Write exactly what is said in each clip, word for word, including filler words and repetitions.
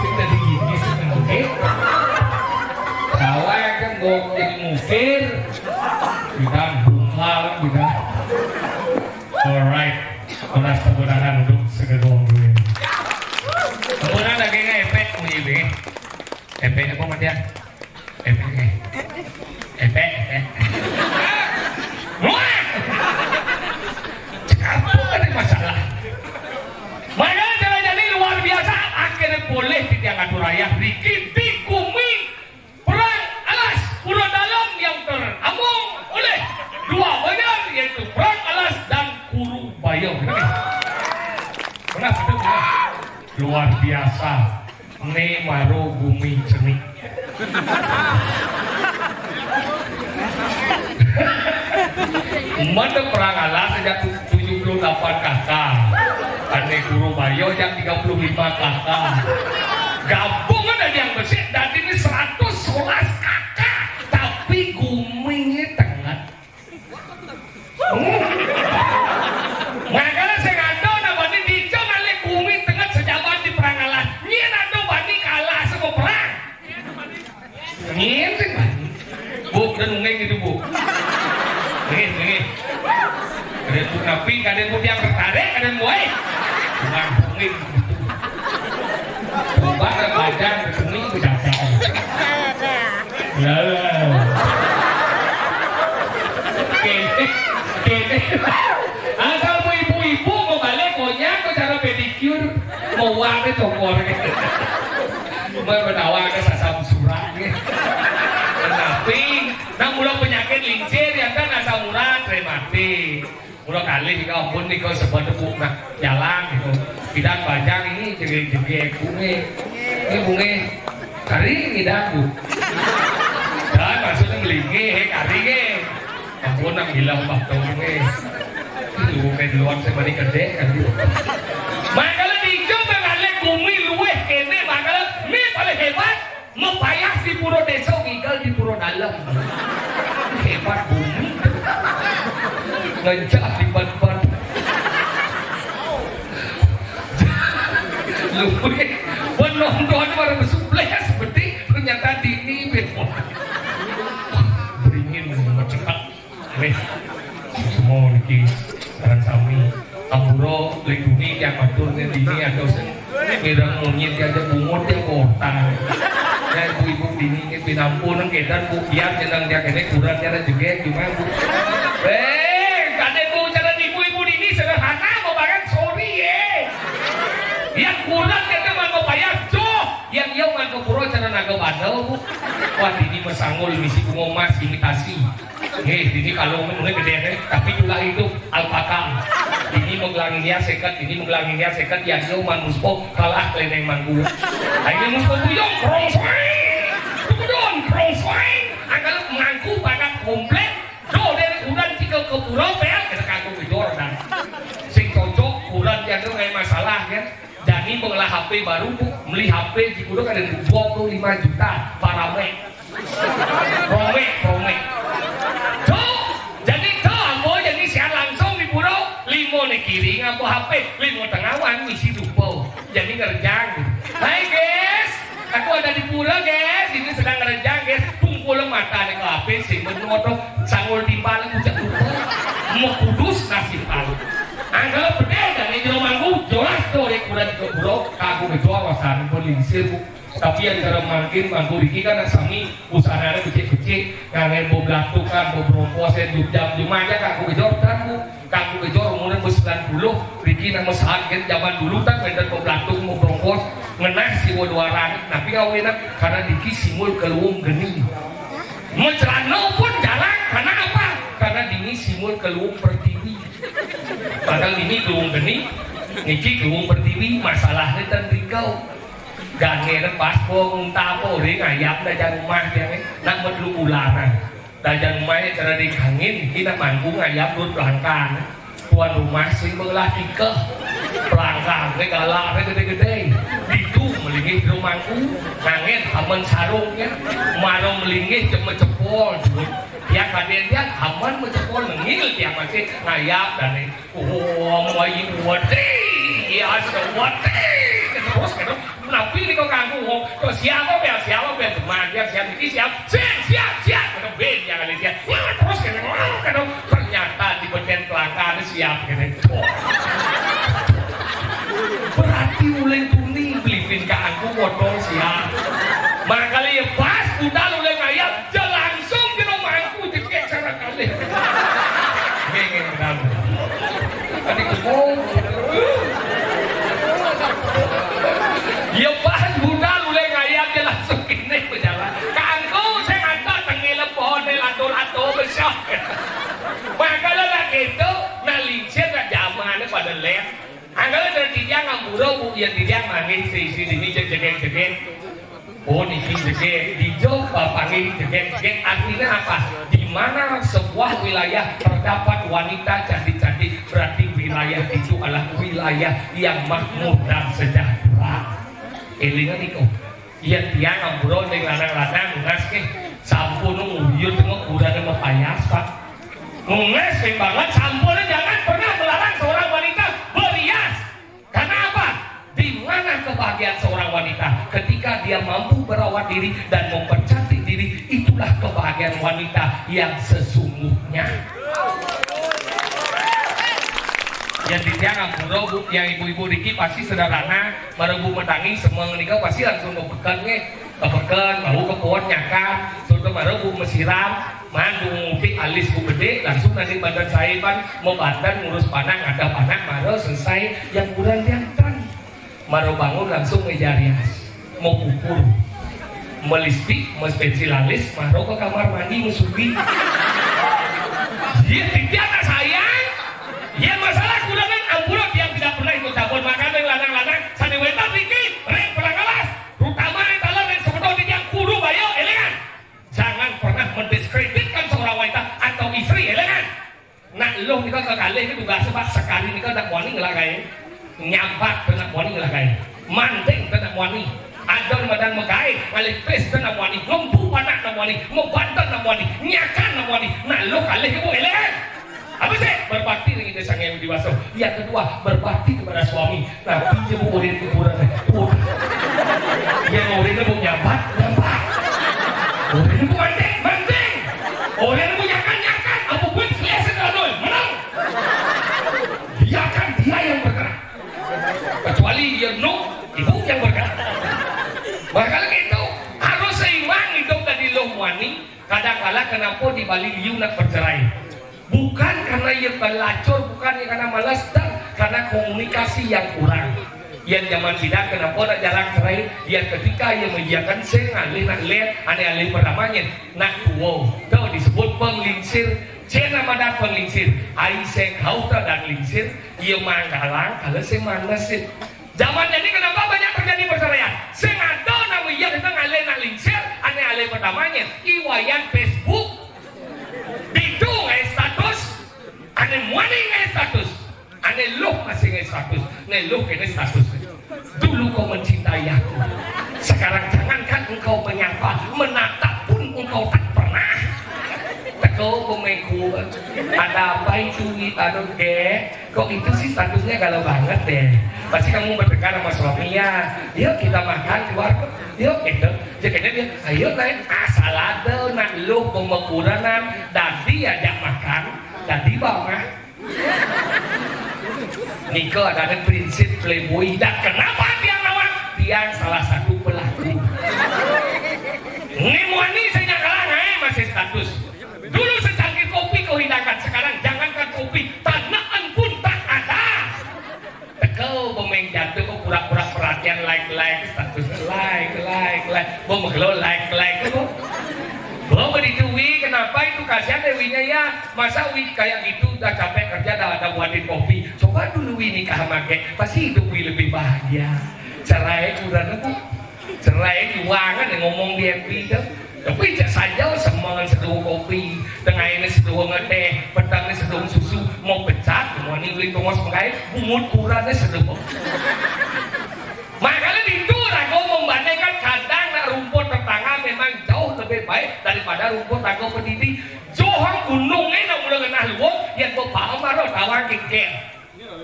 Sing tadi gini, sing tadi gini. Tawa kan gokil mukir. Bidang bungal, bidang. Alright. Kelas pemudangan untuk segedong dulu. Kemudian lagi ngepek, bunyi, be. Epek apa, Matian? Epek, eh. Epek, epek. Wah! Cakap ada masalah. Mana cara jadi luar biasa? Akhirnya boleh di tiang atur ayah Riki di kumi perang alas Pura Dalam yang terambung oleh dua banjar, yaitu perang alas dan Kuru Bayo. Benar, betul, benar. Luar biasa. Né maro gumi cenik. Mada perang alas ajak tu-, tujuh puluh delapan K K. Ané Kuru Bayo ajak tiga puluh lima K K. Gabungan ada yang bersih, dadi ini seratus sebelas K K. Tapi guminé tenget. Makanya sing ada nang bani dija ngalih gumi tenget sejaman di perang kalah. Nyén ada bani kalah sama perang. Nyén sing bani. Bu, dan mungkin gitu, Bu. Nggih, nggih. Ada Bu Napi, ada Bu yang tertarik, ada Bu, eh. Bukan mungkin gitu. Bukan badan seni datang. Lah. Kéné, kéné. Asal mu ibu-ibu mau balik, konyang, kok cara pedicure. Mau uangnya cokor. Mau menawa ke sasam surat, ya. Tapi, nang mula penyakit lincir, ya kan, asam urat, rematik. Mula kalih nika ampun nika sebab tepuk nah jalan gitu. Bidang bajang ini jegé-jegé bungé. Ini bungé kari ngidang, Bu. Dan maksudnya melingé, eh, kari gé. Ampun nang gila waktu bungé. Itu bungé duluan saya balik kerja kan. Makanya dicoba ngalih gumi luweh kéné, makanya ini paling hebat. Mapayas di pura désa, ngigel di pura dalem. Hébat bumi. Ngencah di ban-ban. Luwih, Penonton pada besubleh seperti ternyata dini, beringin ngecetak. Nih, semua niki sareng sami. Ampura, lek duni yang atur nih dini ada sing mireng monyet aja bungut ya kota. Ya ibu-ibu dini ini pinampun kedan bu biar jenang dia kene kurang cara jeget cuma bu. Eh, kade bu cara ibu-ibu dini sederhana mau banget sorry ya. Yang kurang kita mau payah joh. Yang iya mau pura cara naga badau bu. Wah dini mesangul misi bunga emas imitasi. Hei, ini kalau ngomongnya gede deh, tapi juga hidup alpaka. Ini menggelangi dia seket, ini menggelangi dia seket, ya dia uman muspo kalah keleneng manggu. Ayo muspo buyong, krong soeng, tukudon, krong soeng. Angkal mangku banget komplit. Do dari kurang tiga ke pura pel, kita kagum gedor dan sing cocok kurang dia tuh kayak masalah ya. Jani mengelah H P baru bu, beli H P di kudu ada dua puluh lima juta, parame. Promek, promek. Tuh, jadi tuh ambo jadi siang langsung di pura, limo ne kiri ngapa H P, limo tengawan misi dupo. Jadi ngerjang. Hai guys, aku ada di pura guys, ini sedang ngerjang guys. Tungkul mata ne ke H P sing bener moto sangul timbal ucap dupo. Mau kudus nasib palu. Angkala bedé dadi jero mangku, jelas to rék kuda tiga puluh, kanggo ngejual wasané pun lingsir, Bu. Tapi yang cara mangkin mangku riki kan sami busanané becik-becik, nganggé bo blatukan, bo brompos, jam jam aja kanggo ngejual kan, Bu. Kanggo ngejual umurnya bo sembilan puluh, riki nang mesahan kan zaman dulu kan wénten bo blatuk, bo brompos, ngenah siwa duaran. Tapi kawénan karena riki simul keluung geni. Mecelana pun jarang, karena apa? Karena dini simul keluung pertiwi. Padahal ini kluwung geni, niki kluwung pertiwi, masalahnya ten rikau. Gangene pas po ngunta apa ore ngayap dajan rumah dia ni. Nak medlu ularan. Dajan rumah yang cara dikangin, niki nak manggung ngayap dua pelangkan. Tuan rumah sing belah tiga. Pelangkan ni galak ni gede-gede. Ditu melingih di rumahku, nangin aman sarungnya. Marung melingih cuma cepol. Dia kadén dia aman mencepol nengil dia masih ngayap dan ni. Oh, mai wati, ya sewati. Terus kena napi ni kau ganggu. Kau siapa biar siapa biar teman dia siap ini siap. Siap, siap, siap. Kena ben yang kali dia. Wah, terus kena orang kena ternyata di bagian pelanggan siap kena. Berarti uleng tuni beli pin ganggu motor siap. Makanya ya pas budal uleng ayam, ya langsung kena mangku jekek cara kali. Ngengeng kamu. Tadi kebong. Ya pas budal uleng ayam, ya langsung kene berjalan. Kanggo saya ngantar tengil pohon lato-lato besar. Makanya lah gitu, nah lincir lah zaman pada leh. Angkala dari titiang ngambura, Bu, yang titiang manggih seisi dini jegeg-jegeg. Oh, niki jegeg, dijo bapanggih jegeg-jegeg. Artinya apa? Di mana sebuah wilayah terdapat wanita cantik-cantik, berarti wilayah itu adalah wilayah yang makmur dan sejahtera. Elingan niku. Yén tiang ampura ning lanang-lanang nunas nggih. Sampun nguyut tengok urane mepayas, Pak. Nunas sing banget sampun jangan pernah melarang seorang wanita berhias. Karena apa? Di mana kebahagiaan seorang wanita? Ketika dia mampu merawat diri dan mempercantik diri, itulah kebahagiaan wanita yang sesungguhnya. Yang di tiang ampura, Bu, yang ibu-ibu riki pasti sederhana, baru Bu metangi semua menika pasti langsung ke peken nggih. Ke peken, bau ke pohon nyakar, sudah baru Bu mesiram, mandu ngutik alis Bu gede, langsung nanti badan saya pan, mau badan ngurus panang, ada panang, baru selesai yang kurang diantar. Maro bangun langsung meja rias, mau pupur, melisti, mes pensil alis, maro ke kamar mandi, mesubi. Dia tidak nak sayang. Ya masalah kurangan ampura dia tidak pernah ikut campur makan yang lanang-lanang. Sani wetan riki, rek perang alas, terutama yang talar yang sebetul di yang kuru bayo, elengan. Jangan pernah mendiskreditkan seorang wanita atau istri, elengan. Nak luh nika kekalih ke tugas sebab sekali nika nak wani ngelak kain. Nyambat nak wani ngelak kain. Manding nak wani. Adon badan megai, ngalih pes nak wani. Ngempu panak nak wani. Ngebanten nak wani. Nyakan nak wani. Nak luh kalih ke bu elek. Apa sih? Berbakti dengan Ida Sang Hyang Widi Waso. Yang kedua, berbakti kepada suami. Nah, pinjam boleh kuburan. Tuh. Yang orang nemu nyabat, nyabat. Orang nemu manting, manting. Orang nemu nyakan, nyakan. Apa pun, selesai dah, doi. Menang. Biarkan dia yang bergerak. Kecuali dia no, ibu yang bergerak. Makanya gitu, harus seimbang hidup tadi loh muani. Kadang-kala kenapa di Bali liu nak bercerai? Bukan karena ia pelacur, bukan ia karena malas, dan karena komunikasi yang kurang. Yang zaman sidang kenapa nak jarang cerai? Yang ketika ia mengiyakan sing alih nak lihat, ane alih pertamanya nak tuo. Tahu disebut penglingsir. Cina madan penglingsir. Ai sing kau tak dan lingsir, ia manggalang kalau sing manas sih. Zaman jadi kenapa banyak terjadi perceraian? Sing ada nama ia kita ngalih nak lingsir, ane alih pertamanya. Iwayan Facebook. Ditu ngai status, ane muani ngai status, ane loh masih ngai status, ne loh kene status. Dulu kau mencintai aku, sekarang jangankan engkau menyapa, menatap pun engkau tak pernah. Teko pemeku, ada apa itu? Anu, ge, kok itu sih statusnya galau banget deh. Pasti kamu bertengkar sama suami ya. Yuk kita makan keluar, yuk gitu. Jadi dia, ayo naik, asal ada nak loh pemekuranan, dadi ajak makan, dadi bawa. Nika ada prinsip playboy. Dan kenapa tiang nawang? Tiang salah satu pelaku. Ni muani saya kalah, eh, masih status. Dulu secangkir kopi kau hidangkan, sekarang jangankan kopi, tanaan pun tak ada. Teko pemain jatuh kok pura-pura perhatian, like, like, status, like, like, like. Bo megelo like, like tu. Bo begitu, Wi, kenapa itu? Kasihan deh Winya ya. Masa Wi kayak gitu, udah capek kerja, dah ada buatin kopi. Coba dulu Wi nikah sama Gek, pasti hidup Wi lebih bahagia. Cerai kurang apa? Cerai juangan yang ngomong di F B tu. Tapi cak saja semangat seduh kopi, tengah ini seduh ngeteh, petang ini seduh susu, mau pecat, mau ni beli tongos mengait, bungut kurangnya seduh. Makanya itu rago membandingkan kadang nak rumput tetangga memang jauh lebih baik daripada rumput rago pendidi. Johang gunung ni nak mula kena luwung, yang kau paham baru tawang kikir.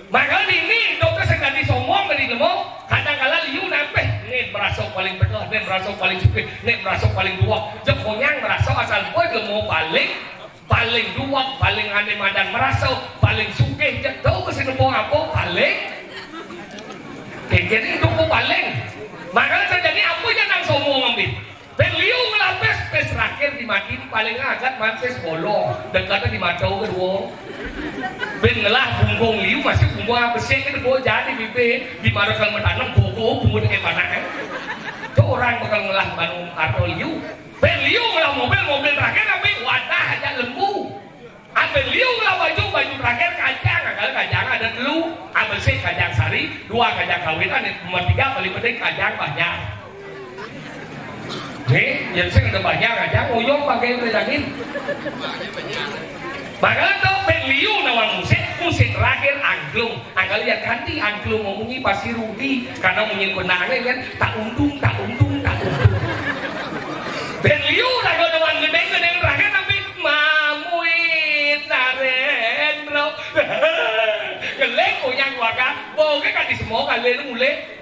Maka ini dokter sekali sombong dari nemo, kadang-kala liu nampeh, ni merasa paling tengah, ni merasa paling sukih, ni merasa paling dua. Jek konyang merasa asal pun nemo paling, paling dua, paling ane madan merasa, paling sukih. Jek tahu ke sini apa paling? Kekir itu paling. Maka terjadi apa yang nang sombong ambil? Beliau ngelapis pes terakhir di Madin paling agak mantis bolong, dekatnya di Matau kedua. Ben ngelah bungkung liu masih bungkung apa sih, kan bawa jadi bibir di Marokal Metanam boko bungut ke mana kan? Itu orang bakal ngelah banu atau liu. Ben liu ngelah mobil, mobil terakhir tapi wadah aja lembu. Ambil liu lah baju, baju terakhir kacang, kalau kacang ada telu, ambil sih kacang sari, dua kacang kawitan, yang nomor tiga paling penting kacang banyak. Nih, yang sih ada banyak kacang, uyung pakai itu yakin. Maka tu beliau nawang musik, musik terakhir angklung. Angkal ya ganti angklung, mau munyi pasti rugi karena munyi kenangnya kan tak untung, tak untung, tak untung. Beliau lagu nawang gedeng-gedeng terakhir tapi mamuit narendro. Gelek punya keluarga, bau ke kan di semua kali mulai.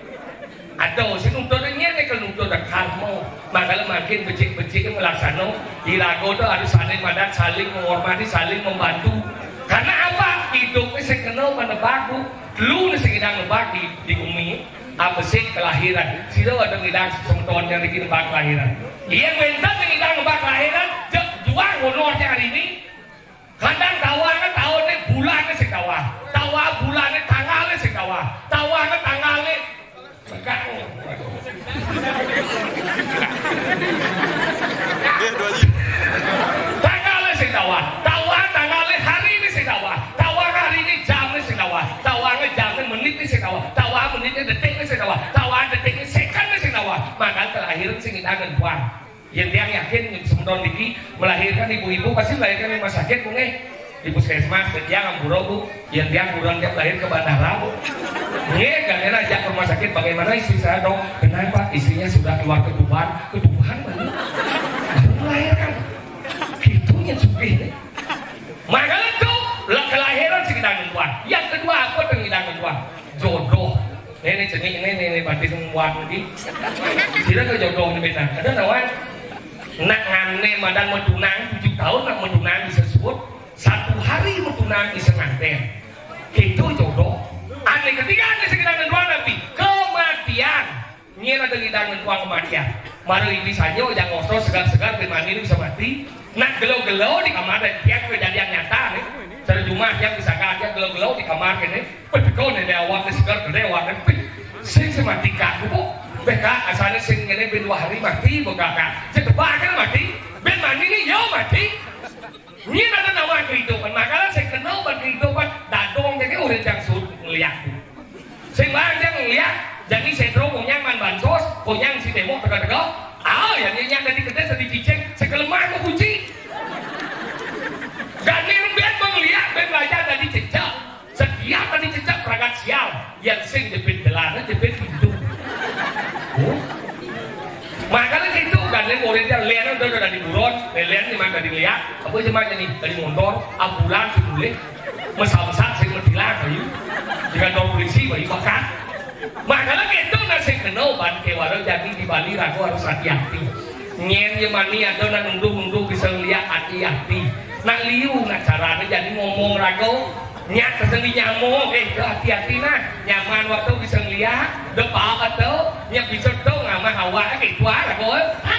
Ada sih nuntut ini ada ke nuntut karma. Makanya makin becik-becik melaksano. Di lagu tu harus saling padat, saling menghormati, saling membantu. Karena apa? Hidup ni sing kena menebak tu. Lu ni sing ngidang nebak di, di bumi. Apa sih kelahiran? Sida ada ngidang semeton yang bikin nebak kelahiran. Iya, mentan ngidang nebak kelahiran. Jek juang honor hari ini. Kadang tawa kan tahun ni bulan ni sing tawa. Tawa bulan ni tanggal ni sing tawa. Tawa ni tanggal ni pegang. Tanggal ni sing tawa. Tawa tanggal ni hari ni sing tawa. Tawa hari ni jam ni sing tawa. Tawa ni jam ni menit ni sing tawa. Tawa menit ni detik ni sing tawa. Tawa detik ni second ni sing tawa. Maka kelahiran sing kita akan buang. Yang tiang yakin semeton niki melahirkan ibu-ibu pasti melahirkan di rumah sakit, Bu, nggih. Di puskesmas, ke tiang ampura, Bu. Yang tiang kurang tiap lahir ke bandara, Bu. Nggih, kalian ajak ke rumah sakit, bagaimana istri saya, Dok? Kenapa istrinya sudah keluar ketuban? Ketuban mana? Baru melahirkan. Itunya sugih nih. Makanya tuh lah kelahiran sing ngidang nentuan. Yang kedua apa tuh ngidang nentuan? Jodoh. Ini Ini, ini, ini, ini, berarti semua lagi. Sira ke jodoh ini beda. Ada nawan. Nak ngane madan metunang tujuh tahun, nak metunang bisa sebut. Satu hari metunang bisa nganten. Itu jodoh. Ane ketiga, ane sekedar dua nanti. Kematian. Nyén ada ngidang ngentuang kematian. Mara ibi sanyo jang oso segar-segar di mani ni bisa mati. Nak gelo-gelo di kamar dan tiap kejadian nyata ni. Terjumah tiap bisa kaget gelo-gelo di kamar kene. Peteko ni dia awak ni segar kene awak ni. Pih, sing semati kak bu. Beka asane sing kene bin dua hari mati beka kak. Cedebak kan mati. Bin mani ni yo mati. Nyén ada nawa kehidupan. Makanya sing kena ban kehidupan dadong jadi orang jang sud ngeliat. Sing barang jang ngeliat, jadi sentro punya man bansos, punya si demo teka-teka. Ah, ya nyén nyén tadi kedai tadi cicing, sekelemah ke kunci. Dan ni biar melihat, biar belajar tadi cecak. Setiap tadi cecak perangkat sial, yang sing jepit gelar, jepit pintu. Oh. Makanya gitu, kan, ni murid dia lihat udah dari buron, lihat ni mana dari lihat, apa cuma jadi dari motor, ambulan sih boleh, mesam-mesam sih metilang, ayo. Di kantor polisi, bayi bakar. Makanya gitu, nah sing kena ban kewara jadi di Bali ragu harus hati-hati. Nyén ye mani ada nak nunduk-nunduk bisa lihat hati-hati. Nak liu nak carane jadi ngomong ragu. Nyak keseni nyamuk, eh, tu hati-hati nah. Nyaman waktu bisa ngeliat, depa apa tu, nyak bisa tu ngamah awak, eh, gitu ah, kau.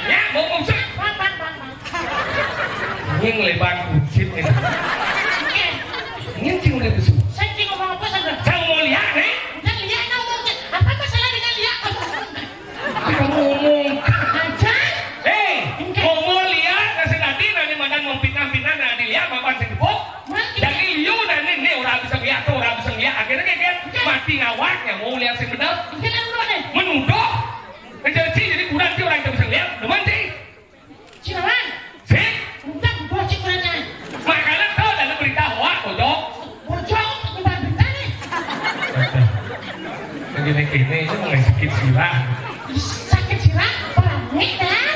Nyak mau ngusik. Bang, bang, bang, bang. Nying lebar kucit ni. Nying cing udah besuk. Saya cing ngomong apa saja? Saya mau lihat ni. Udah lihat nak ngomong. Apa masalah dengan lihat? Kamu ngomong. Aja. Eh, ngomong lihat, nasi nanti, nanti makan mau fitnah-fitnah, nanti lihat, makan sing tepuk. Jadi liu nanti ni orang bisa lihat tu, orang bisa lihat. Akhirnya kan mati ngawaknya mau lihat sing benar. Menuduh. Mencaci jadi kurang sih orang yang bisa lihat. Demen sih. Cinawan. Sih. Bukan buah cikurannya. Makanan tahu dalam berita hoak, bojok. Bojok, bukan berita nih. Begini-gini itu mengenai sakit sirah. Sakit sirah, perangit dah.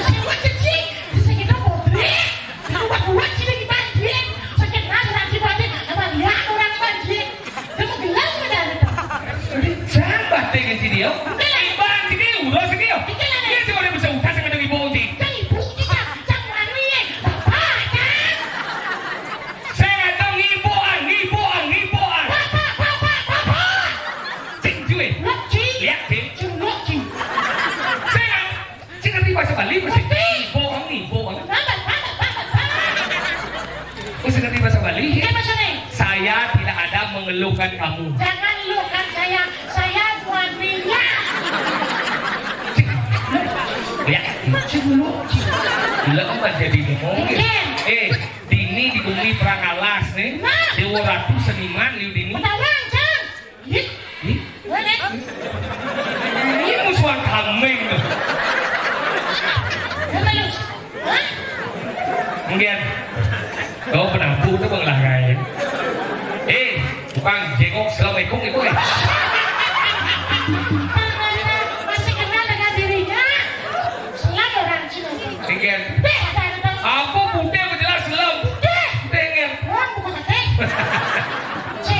Siapa cecing? Sakit apa? Sakit kuat-kuat sih lagi banjir. Sakit nasi lagi banjir. Emang dia orang banjir. Kamu bilang udah ada. Jangan batin di sini yo. Ibarat sini, urus sini yo. Dia cuma ada bisa utang sama dengan ibu uti. Kan ibu kita, cang anu ye, bapak kan. Saya tahu ngibuan, ngibuan, ngibuan. Bapak, bapak, bapak. Cing jui. Lok cing. Lihat cing. Cing lok cing. Saya Sing ngerti bahasa Bali, mesti bohong nih, bohong. Bapak, bapak, bapak, bapak. Oh, sing ngerti bahasa Bali? Iya, Mas Sony. Saya tidak ada mengeluhkan kamu. Jangan luhkan saya. Saya suaminya. Ya. Cek dulu. Gila amat jadi ngomong. Iya. Eh, dini di bumi perang alas nih. Nah. Dewa Ratu seniman liu dini. Ketahuan, Cang. Ih, ih. Ini musuhan kambing tuh. Mungkin. Kau penampu tuh bang lah kain. Eh, bukan jengok selama ikung itu eh. Masih kenal dengan dirinya. Selam orang Cina. Mungkin. Apa putih apa jelas selam? Putih. Putih kan.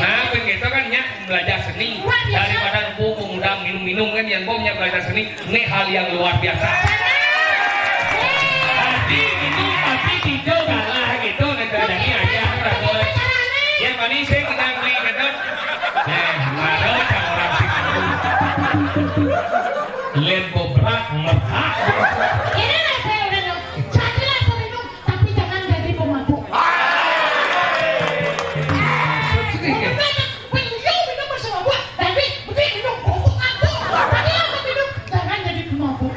Nah, begitu kan nyak belajar seni. Daripada empu pemuda minum-minum kan yang bomnya belajar seni. Ini hal yang luar biasa. Tapi itu tapi tidak kalah gitu negara ini aja. Yang manis saya kita beli gitu. Nah, baru orang sih. Lempo berat merah. Ini lah saya udah. Jadilah peminum, tapi jangan jadi pemabuk. Beliau minum bersama gua, tapi mesti minum kopi aku. Tapi yang minum jangan jadi pemabuk.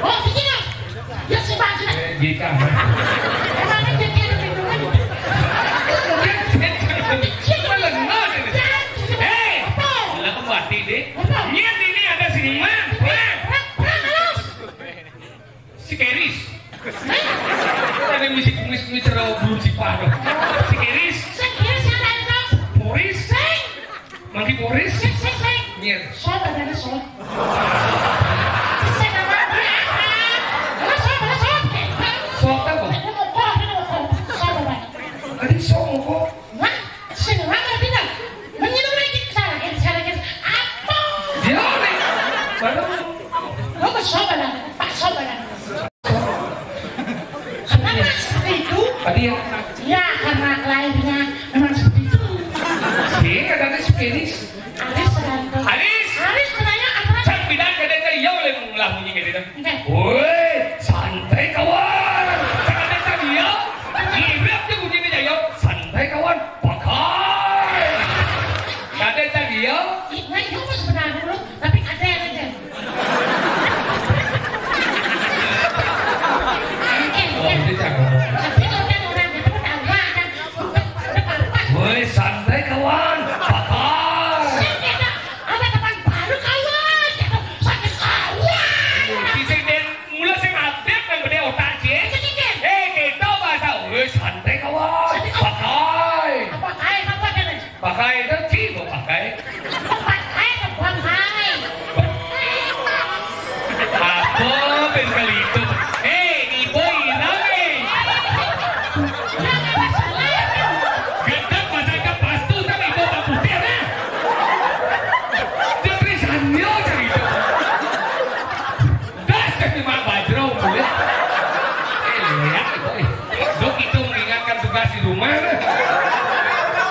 Oh, sini lah. Ya si Bajra. Jika. Emangnya jadi ada minuman? Kecil. Hei, lah kembali deh. Nyet ini ada sini mah. Perang, perang, perang, halus. Si Keris. Ada misi kumis kumis cerau belum si pado. Si Keris. Si Keris yang ada itu. Boris. Sing. Mangki Boris. Sing, sing, sing. Nyet. Sob ada di sob. Sing apa? Halo, sob, halo, sob. Sob apa? Ini mau kok, ini mau kok. Sob apa? Tadi sob mau kok. Wah, sing lama pindah. Menginum lagi, salah, salah, salah. Apa? Lo kesel banget, Pak, kesel banget. Kenapa seperti itu? Tadi ya. Ya, karena lahirnya memang seperti itu. Sih, katanya si Penis. Aris tergantung. Aris. Aris kenanya apa? Can bidan kadang-kadang iya oleh mengulah bunyi kayak gitu. Oke. Woi, santai kawan. Kadang-kadang iya. Ngibrak dia bunyinya ya. Santai kawan. Pakai. Kadang-kadang iya. Nah, iya, Mas, benar dulu. Tapi ada yang aja. Oke, Oh, oke. Itu cakep. Tapi orang-orang itu ketawa, kan. Udah, udah, apa? Woi, santai kawan. Pakai. Sing, kita ada teman baru, kawan. Kita sakit kawan. Di sini mula sing update nang gede otak, Cik. Sedikit. Eh, kita bahasa. Woi, santai kawan. Santai. Pakai. Apa kain? Apa kain? Pakai itu, Cik, kok pakai? Pakai, pakai. Apa ben kali itu? Eh, ibu hilang, eh. Gedeg bahasa Inggris pastu, tapi ibu tak putih, ya. Dia tulisannya cerita. Das, kasih Mak Bajro, boleh. Eh, lihat itu, eh. Dok itu mengingatkan tugas di rumah, eh.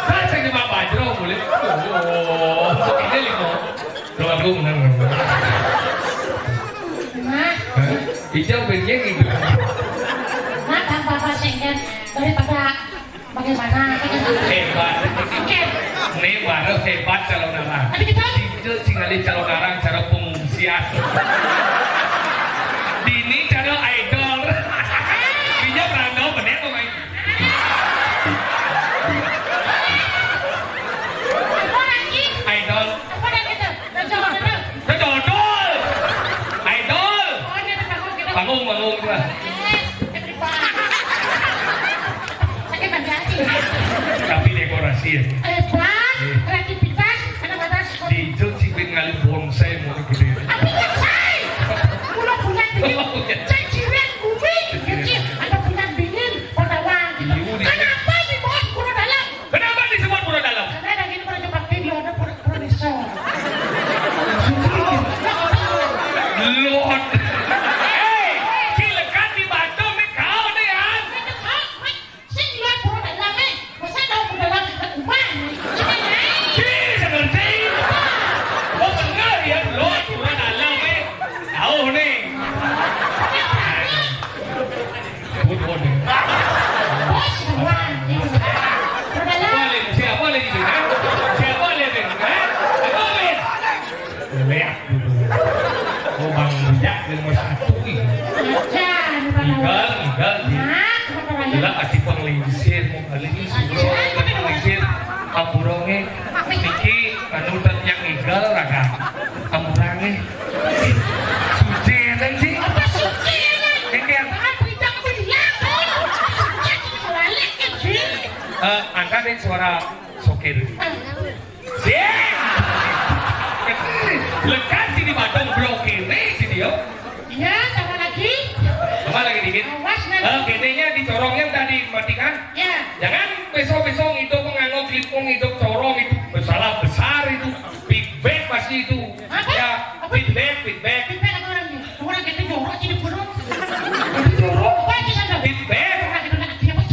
Das, kasih Mak Bajro, boleh. Oh, ini lima. Kalau aku menang. Nah. Hah? Hijau bednya gitu. Nah, tanpa apa sih, kan? Daripada bagaimana? Hebat. Oke. Ini baru hebat calon arang. Tapi kita Itu sing ngalih calon arang cara pengungsian. Dini cara idol. Dia berandau bener pemain. Apa lagi? Idol. Apa lagi tuh? Dodol, dodol. Dodol. Idol. Oh, ini ada panggung gitu. Panggung, panggung gua. Eh, eh, Pak. Sakit hati. Tapi dekorasi ya. Hebat, Iya. Kreativitas, ada batas. Di itu cipin ngalih bonsai mau gitu ya. Apa bonsai? Pulau punya dingin. Oh, iya. Cek jiran bumi. Iya. Kecil, ada punya dingin, pada wang gitu. Iya, udah. Kenapa di bawah pulau dalam? Kenapa disebut Pura Dalam? Karena ada gini, pada cepat video, ada Pura, Pura Desa. Lord. Hei, silakan dibantu, Mik. Kau nih, ya. Sing luar Pura Dalam, eh. Masa tahu Pura Dalam dekat rumah? Ih, seperti. Oh, benar, ya, Lord Pura Dalam, eh. Tahu, nih. Pura Dalam. Bos, wah, ini. Siapa lagi? Siapa lagi itu, kan? Siapa lagi itu, kan? Apa, Min? Lihat dulu. Oh, Bang Rujak nomor satu ini. Aja, ini Bang Igal, Rujak. Igal, di Nah, Bang Rujak. Gila, kasih penglingsir, mau kali ini suruh penglingsir. Ampurongé niki anu tetiang igal raga. Ampurangé. Suci ya, Teng, sih? Apa suci ya, Teng? Ini yang Apa berita aku hilang, Teng? Suci, aku balik, ya, Teng. Eh, angkat deh suara sopir. Ah. Sih. Lekas sini batang blok ini, sini, yo. Ya, tambah lagi. Tambah lagi dikit. Awas, nanti. Eh, gedenya dicorongnya tadi matikan. Ya. Jangan besok-besok itu menganggap lipung itu corong itu salah besar itu. Feedback pasti itu. Apa? Ya, Apa? Feedback, feedback. Feedback apa orang ini? Orang kita jorok, jadi buruk. Itu jorok. Apa itu, Sandra? Feedback. Orang kita nak dia apa?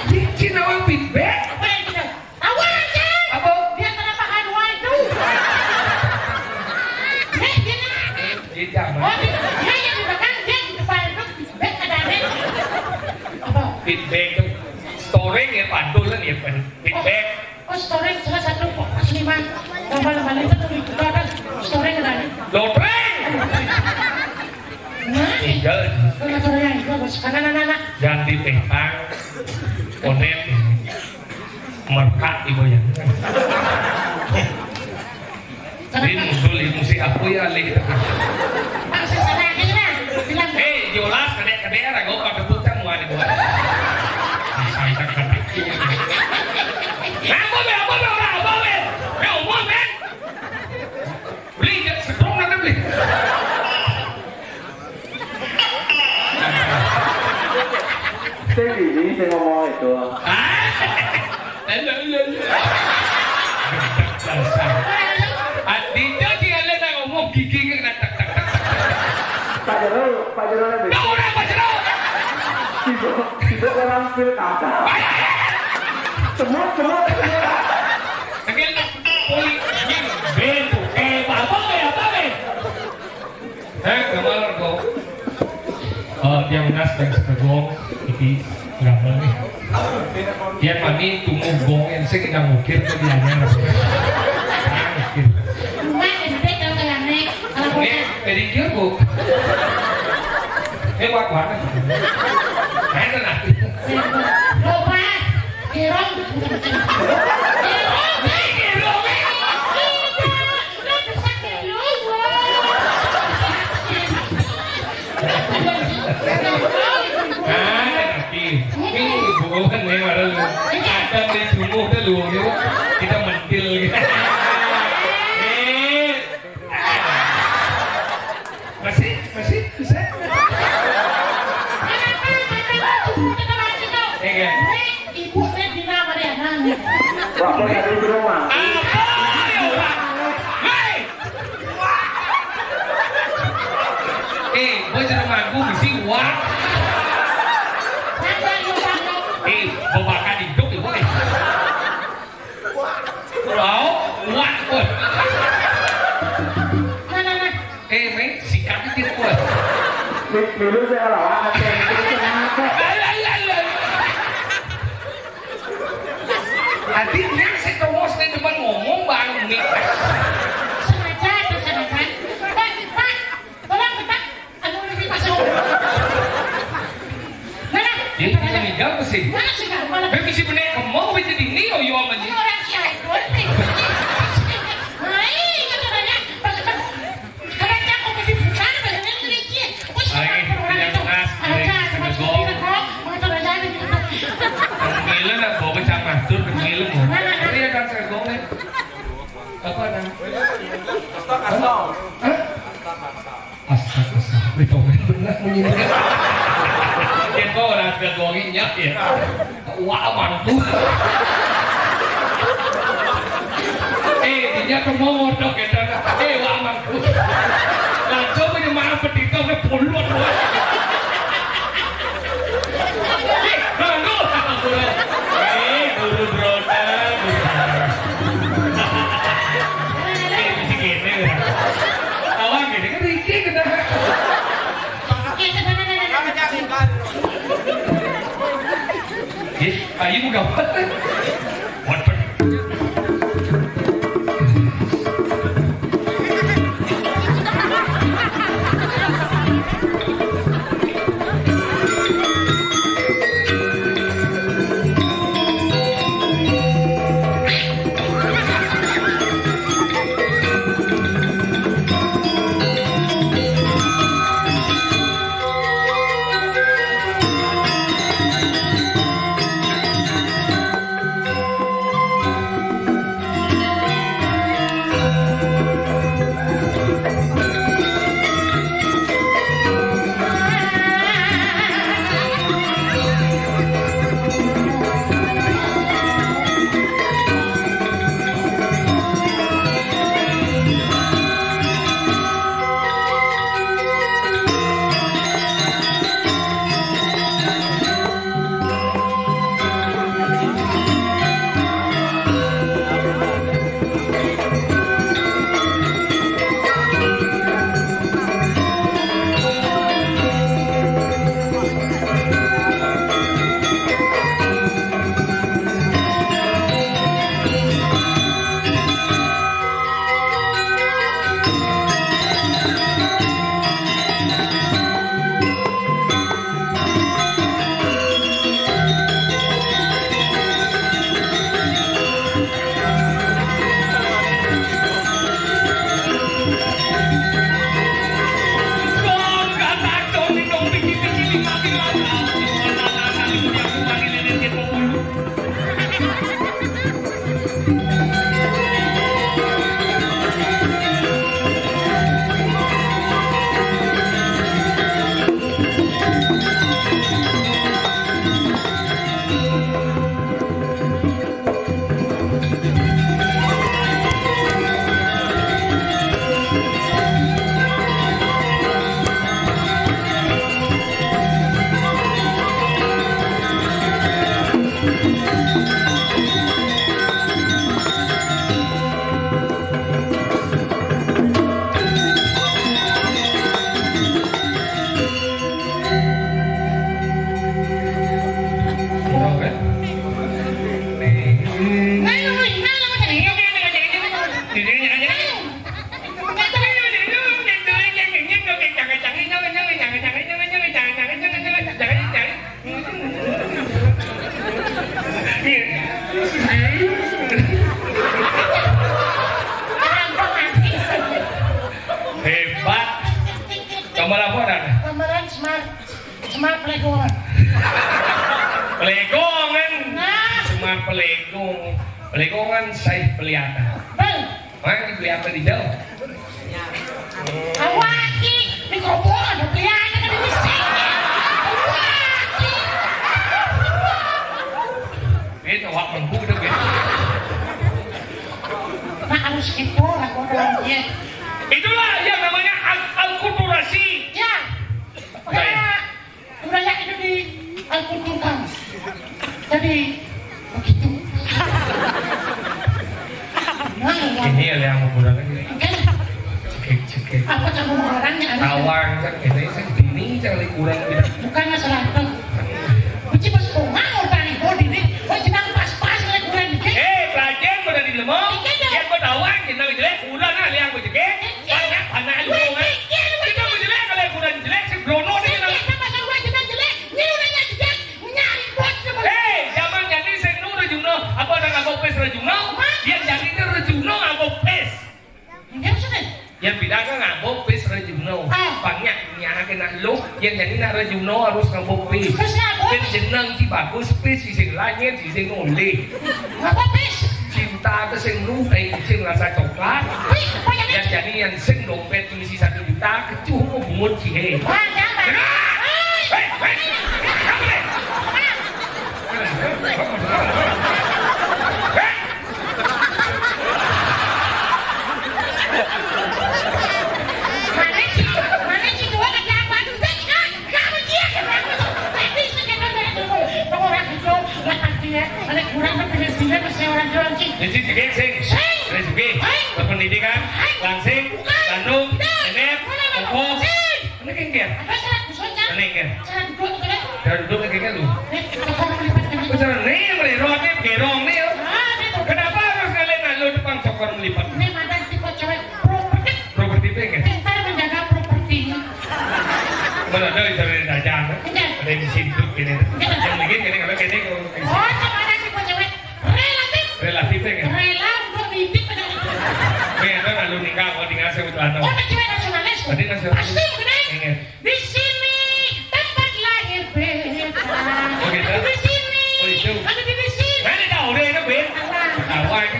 Licin awak feedback. Apa yang kita? Tahu aja. Apa? Dia kenapa kan itu? Dia, dia, Tidak, oh, dia, dia yang di belakang, dia di depan itu feedback ada ada. Apa? Feedback itu storing ya, pantulan ya, Pak. Feedback. Oh, storing salah satu kok seniman. Gambar-gambar itu tuh itu ada storing ada. Lotreng. Nah, Tinggal. Kalau storing itu, Bos. Karena anak-anak. Ganti tentang konek. Merkak ibu ya. Ini muncul di musik aku ya, Lik. Pak, saya salah aja, Bang. Bilang. Eh, jelas, kedek-kedek, ragu, pakai pucang, wah, di bawah. Sampai ketik. Apa, Bang? Apa, Bang? Orang apa, Bang? Bang, umur, Bang. Beli, ya, setrong nanti beli. Saya gini, saya ngomong itu. Ah, lu, lu, lu. Gedek dasar. Ah, Dinda Kau orang apa jeruk? Sibuk, sibuk orang pilkada. Semut, semut, semut. Sambil poli-, ini, ben, tuh, eh, apa, apa, eh, apa, eh? Eh, gambar kau. Eh, dia ngas dan segegong, jadi gambar nih. Dia mani tunggu gong yang saya kena ngukir ke dia nya. Nah, ngukir. Mak, gede tau kayak nek. Kalau ini pedikir, Bu. Eh, wak, wak. Main lah. Loba, irung. Irung, eh, irung, eh. Tidak, tidak bisa irung, wah. Ah, nanti. Ini bukan nih, malah lu. Ada di sumur dah lu, lu. Kita mentil gitu. Eh. Masih, masih bisa. Iya. Wah, kok jadi di rumah? Apa? Hei! Eh, gua jeruk manggung bisi wak. Eh, babakan hidup ya, boy. Wow, wak, boy. Nah, nah, nah. Eh, men, sikat itu, boy. Dulu saya lawan, saya itu kenapa? Alah, alah, alah. Tadi dia saya terus di depan ngomong, Bang, nih. Sengaja atau sengaja? Pak, Pak, tolong, Pak. Anu, ini masuk. Mana? Dia bisa ngidam ke sini. Mana sih, Kak? Mana? Dia bisa benek kemau, bisa di ini, oh, yo, aman. Ini orang si Aidul, nih. Hai, kata banyak. Pas, pas. Kalau cakep, mesti bukan, badannya ngerici. Wis, ayo, ampun, orang yang itu. Keras, aja, ayo, cuma kegong. Sendiri, kok. Mau coba aja, gitu. Kemilen, apa? Kecamatan, kemilen, mau. Mana, mana? Ini ada segong, nih. Apa namanya? Hah? Astaga, astaga. Wih, kau benar bunyi. Dia kau orang segongnya, ya. Wah, mantu. Eh, dia tuh mau modok ya, Tan. Eh, wah, mantu. Langsung punya maaf, petitu, ke puluhan, wah. Eh, mantu. Eh, guru berontak. Eh, bisa gini, ya. Kawan gini, kan Riki kita. Ih, ayo mau gambar. Waduh. Pelegongan. Pelegongan. Nah. Cuma pelegong. Pelegongan saya pelihatan. Bang. Mana pelihatan di jauh? Awaki, mikrofon, pelihatan kan bisa. Awaki. Ini awak mengku dah, Ben. Nah, harus gitu lah, gua bilang, ya. Itulah yang namanya al-, alkulturasi. Ya. Baik. Udah ya, itu di Al-Quran. Jadi, begitu. Nah, ya. Ini ada yang menggunakan ini. Oke. Cekik, cekik. Apa kamu orangnya, Anis? Tawang, kan, ini, kan, bini, kan, kurang, gitu. Bukan masalah itu. Mesti pas kau mau tadi, kau dini, kau jenang pas-pas, kayak kurang dikit. Eh, pelajar pada di lemah. Dikit, dong. Yang kau tawang, jenang jelek, udah, nah, yang kau cekik. Banyak anak lu, kan? Itu jelek, kalau kurang jelek, si Brono dia, kan? Hei, zaman jadi sing nu rejungno, apa ada ngabok pis rejungno? Yang jadi itu rejungno ngabok pis. Yang beda kan ngabok pis rejungno. Ah. Banyak nyake nak lu, yang jadi nak rejungno harus ngabok pis. Terus ngabok pis? Jeneng ki bagus, pis sing lanyet, sing oleh. Apa, Pis? Cinta ke sing lu, eh, sing rasa coklat. Wih, apa ya, Pis? Yang jadi yang sing dompet isi satu juta, kecuh mau bungut sih, he. Wah, jangan. Nah! Hei, hei! Hei! Mana sih? Mana sih? Dua ada apa? Hei, ah! Jadi, sing, sing. Sing. Sing. Sing. Berpendidikan. Sing. Langsing. Bukan. Bandung. Tidak. Nenek. Mana, mana? Opo. Sing. Ini kengker. Ada syarat khususnya. Ini kengker. Syarat duduk itu deh. Syarat duduk kengker lu. Nih, cokor melipat kan. Bicara nih, melirot nih, gerong nih, ya. Ah, gitu. Kenapa harus kalian lalu depan cokor melipat? Ini mantan tipe cewek properti. Properti itu ya? Pintar menjaga propertinya. Mana ada yang dari dagang? Enggak. Ada yang disintuk gini. Enggak. Yang bikin gini, kalau gini, kalau gini. Oh, sama ada tipe cewek relatif. Relatif ya, kan? Rela untuk didik dengan itu. Nih, ada lalu nikah, mau tinggal saya betul atau? Oh, ada cewek nasionalis. Tadi nasionalis. Pasti, benar. Iya. Di sini tempat lahir beta. Oh, gitu? Di sini. Oh, itu. Ada di sini. Mana tahu deh, itu, Ben? Apa? Tahu aja.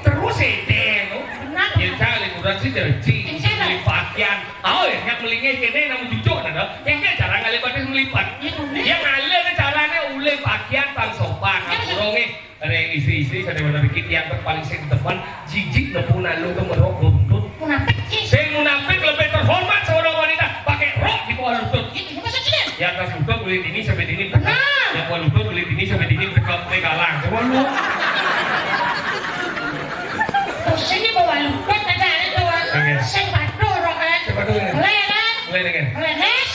Terus ente, no? Benar. Ya, cari kurang sih, janji. Insya Allah. Beli pakaian. Oh, ya, yang melingnya kene, namun cucuk, nah, dah. Yang dia cara ngalih batis melipat. Iya, benar. Yang ngalih caranya ulih pakaian, pang sopan. Iya, benar. Ngapurunge. Ada istri-istri, saya benar dikit, yang paling sing depan, jijik, nepuna lu tuh merok, buntut. Munafik, sih. Sing munafik lebih terhormat seorang wanita, pakai rok di bawah lutut. Iya, iya, maksudnya? Di atas lutut boleh dini sampai dini. Nah. Yang bawah lutut boleh dini sampai dini, dekat, dekat galang. Coba lu. Terus ini bawah lutut, ada, ada tuh. Oke. Sepatu, rok, kan? Sepatu, ya. Boleh, kan? Boleh, kan? Boleh, yes.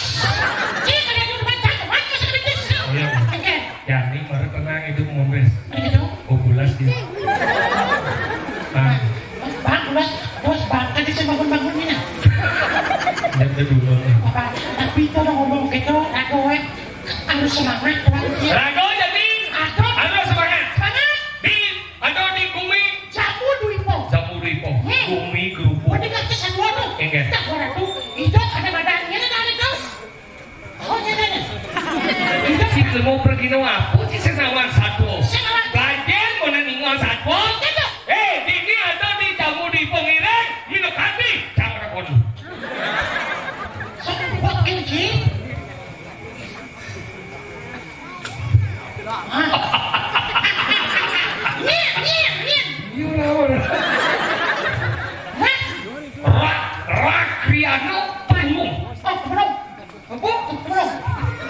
Cik, ada di depan, cakep, bagus, bagus. Iya. Oke. Yani, mari tenang, itu mau bes. Ada gitu? Oh, bulas dia. Nah. Bang, bulas, bos, bang, kan bisa bangun-bangun ini, nah. Yang kedua, nih. Apa? Tapi itu udah ngomong gitu, aku, eh, harus semangat, Bang. Rago jadi. Aduh. Harus semangat. Semangat. Di, atau di bumi. Jamu duipo. Jamu duipo. Hmm. Bumi gerupuk. Mending aku satu tuh. Enggak. Tak gua tuh. Itu ada badannya, ada itu. Oh, iya, iya, iya. Itu si mau pergi no apa sih senawan satu. Senawan. Belajar mau ninggal satu. Gitu. Eh, di ini ada di jamu di pengiring, minum hati, jangan kono. Sok buat ini. Nyir, nyir, nyir. Iya, lawan. Hah? Rak, rak, Riano, panggung. Oh, belum. Apa? Belum.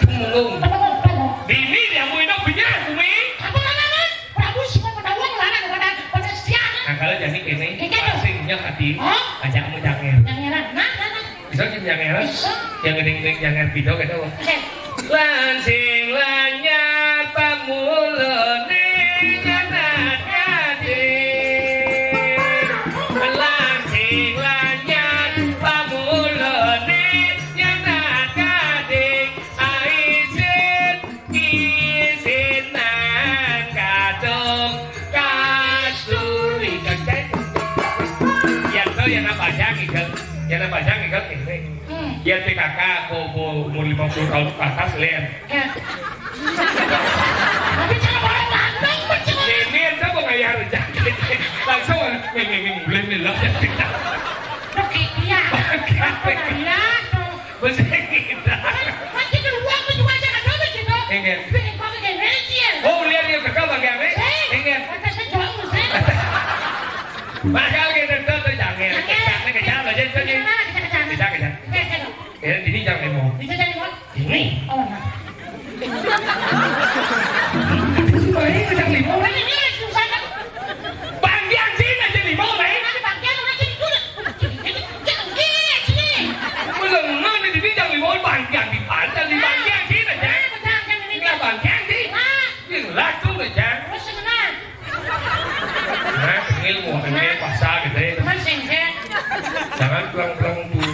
Panggung. Belum, belum. Bini dia mau hidup punya, Umi. Apa namanya? Prabu Sukma Pedawang larang kepada, pada siang. Nah, kalau jadi ini, iya, iya. Asingnya hati, hah? Ajak mau janger. Jangeran. Nah, nah, nah. Bisa ki nyanger? Bisa. Yang gede-gede nyanger pidho kene apa? Oke. Lansing lanyar pamulane nyanak ati. Lansing lanyar pamulane nyanak ati. Aisin isinan kadung kasturi. Yang tahu yang apa aja, Kidul? Yang apa aja, Kidul? Ini. Hmm. Biar P K K, ko, ko umur lima puluh tahun ke atas, len. Ya. Tapi cara orang lanang, macam mana? Ini aja mau ngayar aja. Langsung, nih, nih, nih, mulai nih lah. Oke, iya. Oke. Iya, tuh. Bahasa kita. Kan kita uang tuh cuma aja kan, sama gitu. Iya. Tapi yang pakai kayak Messi, ya. Oh, lihat dia, kakak pakai apa? Saya. Iya. Kata saya jual musim. Bakal kita tuh, tuh, jangan. Jangan. Kita, kita, kita, kita, kita. Kita, kita. Oke, oke, oke. Ya, ini jam lima. Ini jam lima? Ini. Oh, nah. Ini jam lima. Kan ini susah, kan? Bang, dia sini aja lima, Bang. Ini Bang, dia lagi dulu. Jangan, iya, sini. Belum, mana di jam lima, Bang, dia di mana? Di Bang, dia sini aja. Nah, Bang, yang ini. Enggak, Bang, dia di. Nah. Jelas tuh, Bang. Terus, nah. Nah, tengil mau tengil pasar gitu ya. Cuman sengkeh. Jangan pulang-pulang dulu.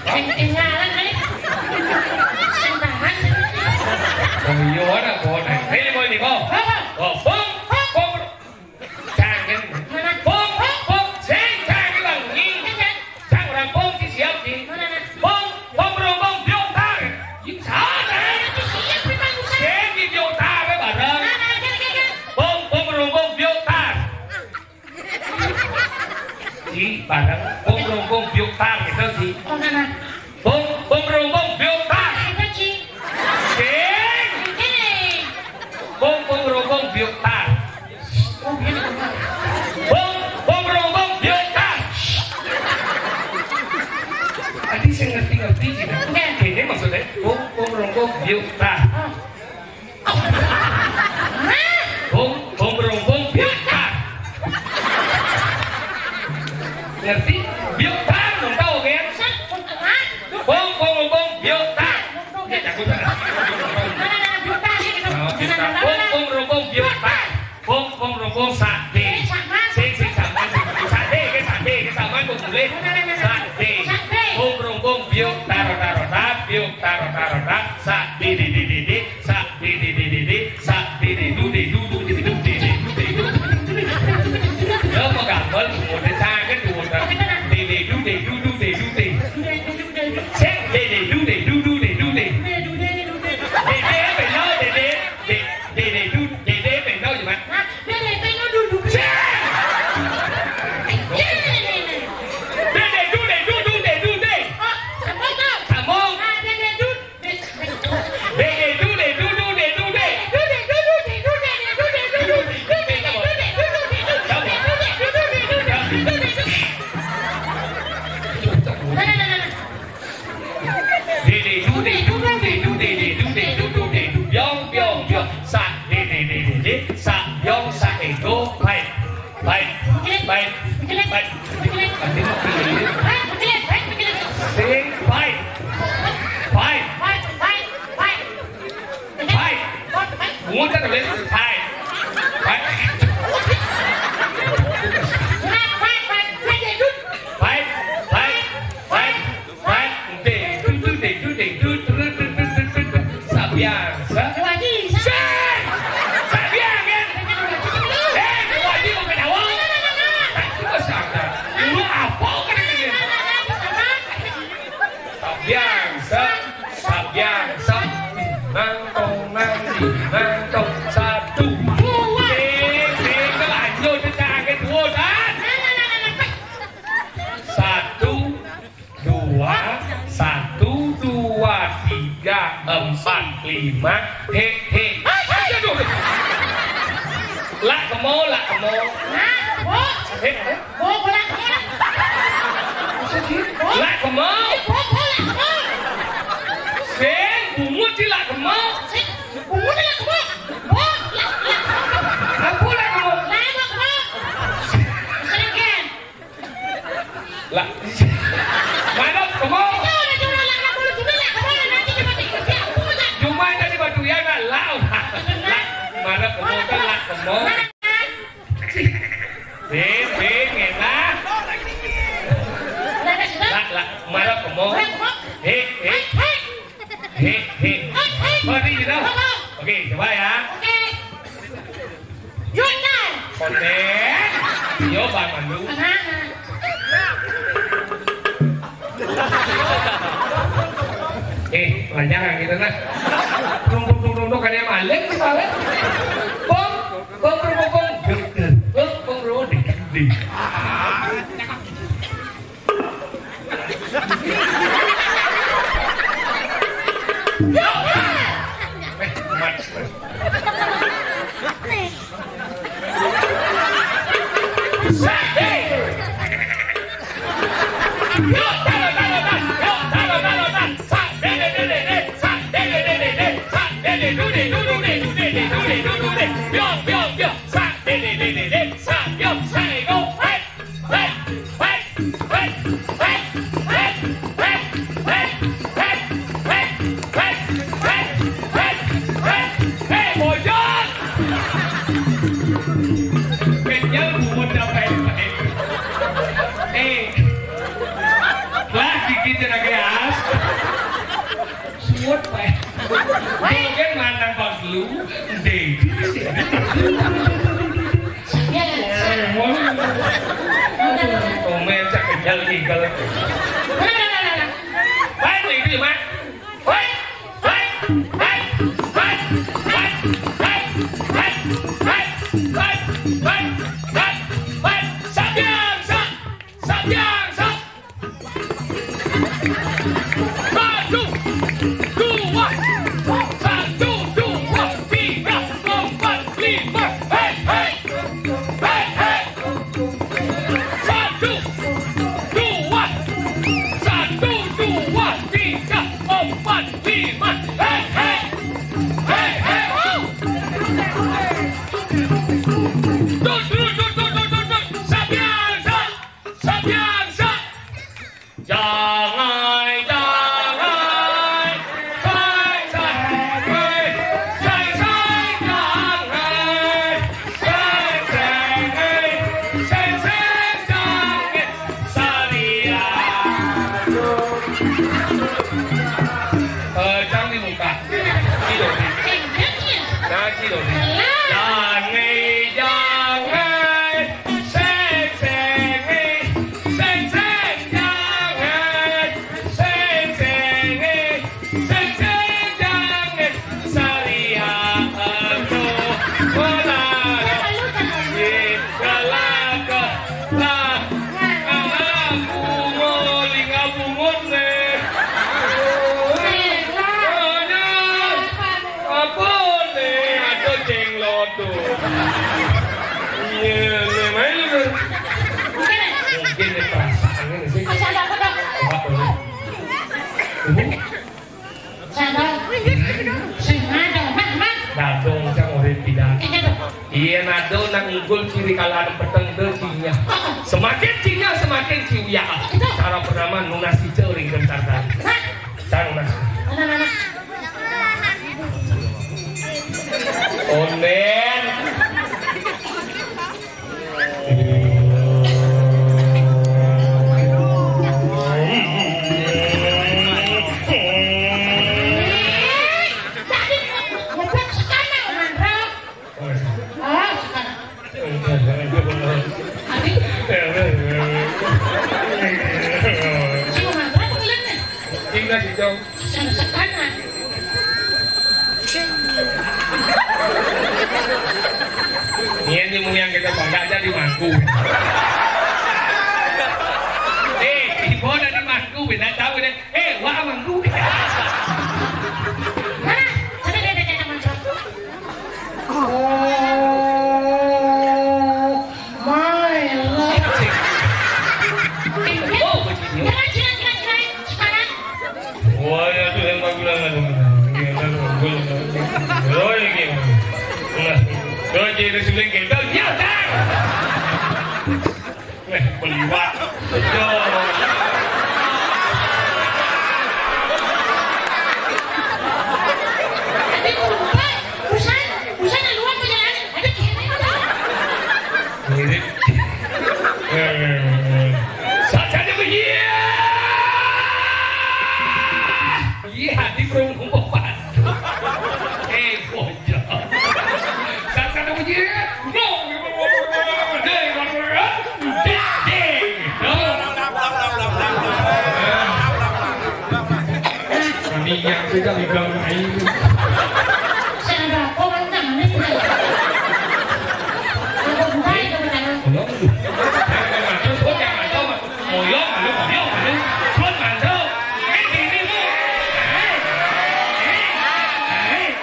Sengkehnya lah, nih. Sengkahan. Oh, iya, ada pohon. Ini mau ini, kok. Apa? Oh, bom, bom. Jangan. Mana? Bom, bom, bom. Sing, jangan, Bang. Ini. Jangan. Cang rampung si siap di. Mana, mana? Bong, bong rombong biok tar. Yuk, sana. Itu siap di bangsa. Sing di biok tar, eh, bareng. Mana, mana, mana, mana? Bong, bong rombong biok tar. Di bareng, bong rombong biok tar, gitu, di. Oh, mana? Bong, bong rombong biok tar. Mana itu, Ci? Sing. Sing. Bong, bong rombong biok tar. Bong, bong, rong, bong, biota. Tadi saya ngerti-ngerti gitu. Oke. Ini maksudnya bong, bong, rong, bong, biota. Hah? Bong, bong, rong, bong, biota. Ngerti? Biota, belum tahu kan? Hah? Bong, bong, rong, bong, biota. Ya, jago banget. Mana, mana, biota, gitu. Oh, biota. Bong, bong, rong, bong, biota. Bong, bong, rong, bong, sate. Eh, sama. Sing, sing, sama, sing. Sate, ke sate, ke sama, kok boleh. Mana, mana, mana? Sate. Sate. Bong, rong, bong, biok, taro, taro, tap, biok, taro, taro, tap, sa, di, di, di, di, di, sa, di, di, di, di, di, sa, di, di, du, di, du, du, di, du, di, di, du, di, du. Ya, apa gambar? Udah sangat, udah. Di, di, du, di, du, du, di, du, di. Sing, di, di, du, di, du, du, di, du, di. Di, di, apa, ya, di, di, di, di, di, du, di, di, apa, ya, Mat? Hah? Dede, tengok dulu. Cek! Dede, dude, dudu, de, dude. Oh, apa tuh? Sambung. Ah, dede, dude. Dede, dude, dudu, de, dude. Dude, dudu, de, dude, de, dude, dude, dude, dude, dude, dude, dude, dude. Nah, nah, nah, nah, nah. Dede, dude, dudu, de, dude, de, dude, dude, du, biong, biong, biong. Sa, dede, dede, de, sa, biong, sa, e, do, fight. Fight. Fight. Fight. Sing, fight. Fight. Fight. Bungut kan boleh? Fight. Fight. Fight. Fight. Fight. Fight. Deng, dut, dut, deng, dut, deng, dut, dut, dut, dut, dut, dut. Sabiang, sa-, Lagi, sa- Sing! Sabiang, kan? Eh, lagi mau ketawa. Tadi gua sadar. Dulu apa kan ini? Sabiang, sa-, sabiang, sa-, nang tong, nang, nang tong, satu. Dua. Eh, eh, lanjut, kita angkat dua, kan? Satu, dua, satu, dua, tiga, empat, lima, he, he. Aduh. Lak kemo, lak kemo. Hah? Bo? He, he. Bo, bo lak kemo. Lak kemo. Bo, bo lak kemo. Sing, bungut si lak kemo. Sing, bungut lak kemo. Bo, lak, lak. Apa lak kemo? Lak kemo. Silakan. Lah, mana kemo? Cuma tadi batu ya, nak, lah. Lah, mana kemo, kan lah kemo. Bing, bing, enak. Lah, lah, mana kemo? Hei, hei. Hei, hei. Sorry, you know. Oke, coba ya. Oke. Yuk, Nai. Konten. Yo, Bang Mandu. Kenapa? Eh, lanjangan kita nah. Rumput-rumput kan yang maling misalnya. Bong, bong, bong, bong, bong. Bong, bong, bong, bong. Kenyal bungut apa yang baik? Eh, lah gigi cenah geus. Suut bae. Mungkin manang bang lu, deh. Komen cak kenyal igel. Baik, itu mah. Satu, dua, satu, dua, tiga, empat, lima. Hei, hei, hei, hei. Satu, dua, satu, dua, tiga, empat, lima. Hei, hei, hei, hei. Dut, dut, dut, dut, dut, dut, dut. Sabian, sa, sabian, sa. Jangai, jangai, sai, sai, sai, sai, sai, jangai, sai, sai, sai, sai, sai, jangai, salia. Eh, jangan dibuka. Tidak. Nah, tidak. Jangai, jangai, seng, seng, seng, seng, jangai. Sing, sing, eh, sing, sing, jangan salia anu, wala, eh, galak, lah, galak, bungo, linga bungut, eh. Oh, no. Apa, eh, ada jenglot, tuh. Iya, iya, main, lu. Mungkin, ya, perasaannya, sih. Apa, tuh? Ibu? Sapa? Sing nado, Mak, Mak. Nado, Cang, urip pidan. Iya, tuh. Iya, nado nang ngigul ciri kalaan peteng teu cinya. Semakin cinya, semakin ciuya. Itu. Cara pertama nunas hijau ring gentar tadi. Mak. Cang nunas. Mana, mana? Onden. Ingat itu. Sing sekanan. Nian di mung yang kita bangga aja di mangku. Eh, di mana di mangku? Beda tahu deh. Eh, wah mangku. Mana? Mana dia ada kata mangku? Oh, my Lord. Oh, begitu. Jangan, jangan, jangan, jangan. Sekarang. Wah, ya tuh yang bagus banget. Iya, kan, bagus. Oh, ya, gimana? Nah, tuh, jadi suling kita, ya, dah. Eh, beliwak. Betul. Tapi, Pak, urusan, urusan yang luar perjalanan, ada kayaknya, ada. Mirip. Eh, saja dia begini. Iya, di perungkupan. Eh, bocah. Saat kata begini, no. Ding, ding, ding. No. Kali gang aing. Sing ada apa kan tangannya gitu. Apa bukan itu benar? Tolong. Jangan masuk, jangan masuk. Moyong, malu, moyong, malu. Sun, masuk. Eh, dirimu. Eh, eh, eh.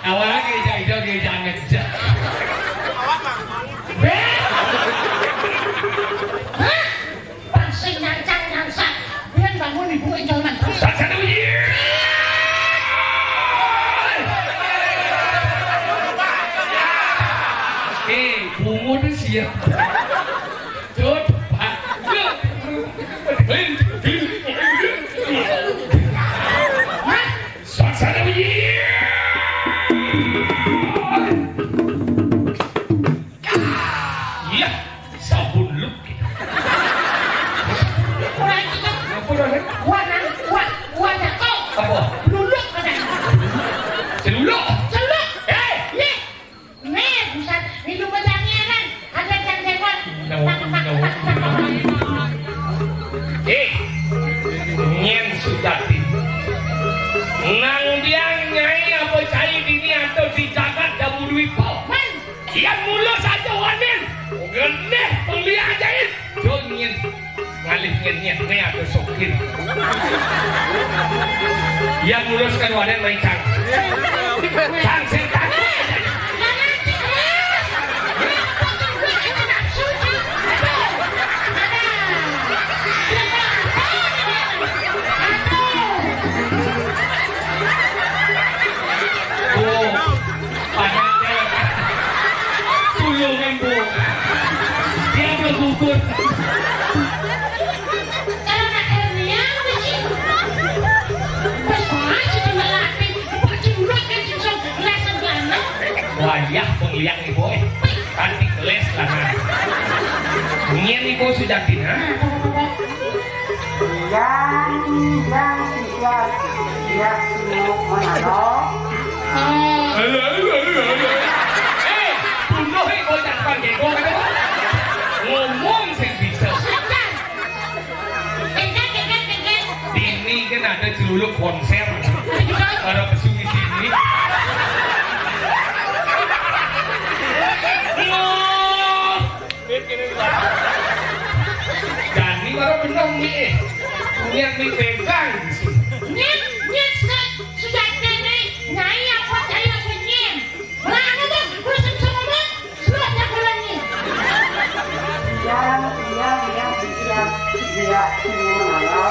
Awalnya gereja itu gereja ngejek. Hah? Pas sing nyancang-nyancang, biar bangun ibu enjol mantra. Saksana uji. Eh, bungut siap. Cut, Pak. Saksana uji. Iya, sabun lu gitu. Kurang itu. Apa dah, Nek? Wah, nang, wah, wah, jatuh. Apa? Luluk, katanya. Celuluk? Celuluk. Eh! Nih. Nih, buset. Minum aja ngeran. Ada yang jenggot. Nyawa, nyawa. Eh, nyen sujati. Nang biang nyai apa cai dini atau di jagat Jabu Dwipa? Man. Yan mulus aja wanin. Gendeh pembeli ajaib. Jol nyin. Ngalih nyin nyin. Nih aku sokir. Yan mulus kan wanin main cang. Cang sing cang. Oh. Padahal tulungan, Bu. Dia bergugur. Kalau nak hernia, sih. Pas aja kena latih, pakai urat kan, langsung, langsung. Wayah pengliang, Ibu, eh. Cantik les lah, nah. Nyen, Ibu, sudah tina. Yang, yang tidak siap mau menolong. Halo, halo, halo, halo. Eh, bunuh, eh, bocah tukang jago, kata gua. Ngomong sing bisa. Tengkat, tengkat, tengkat. Dini kan ada celuluk konser. Para pesu di sini. Loh. Dani baru bener nih. Niat nih pegang di sini. Niat, niat sudah, sudah ada nih. Nyai apa cai apa nyen? Lah, anu tuh, terus bisa ngomong, surat jagoannya. Iya, iya, iya, iya, iya, iya, iya.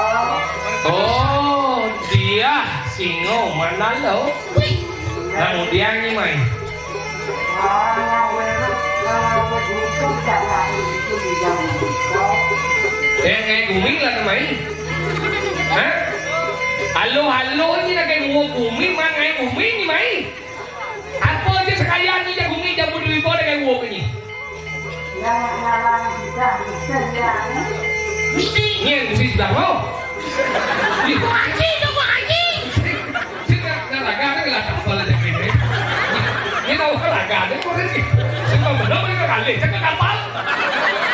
Oh, dia singo mana lo? Wih. Nang dia ni mai. Eh, ngai gumi lah ni mai. Hah? Halo, halo ni nak ngai gumi, mang ngai gumi ni mai. Apa aja sekalian ni jagung ni, jamu dua ribu ada kayak gua ni. Yang ngalang kita bisa ya. Mesti. Ni yang mesti sudah mau. Ih. Pak Haji, tu Pak Haji. Sing nak laga ada lah kapal aja gini. Ni tahu kan laga ada kau ni. Sing tahu benar ni kali cakap kapal.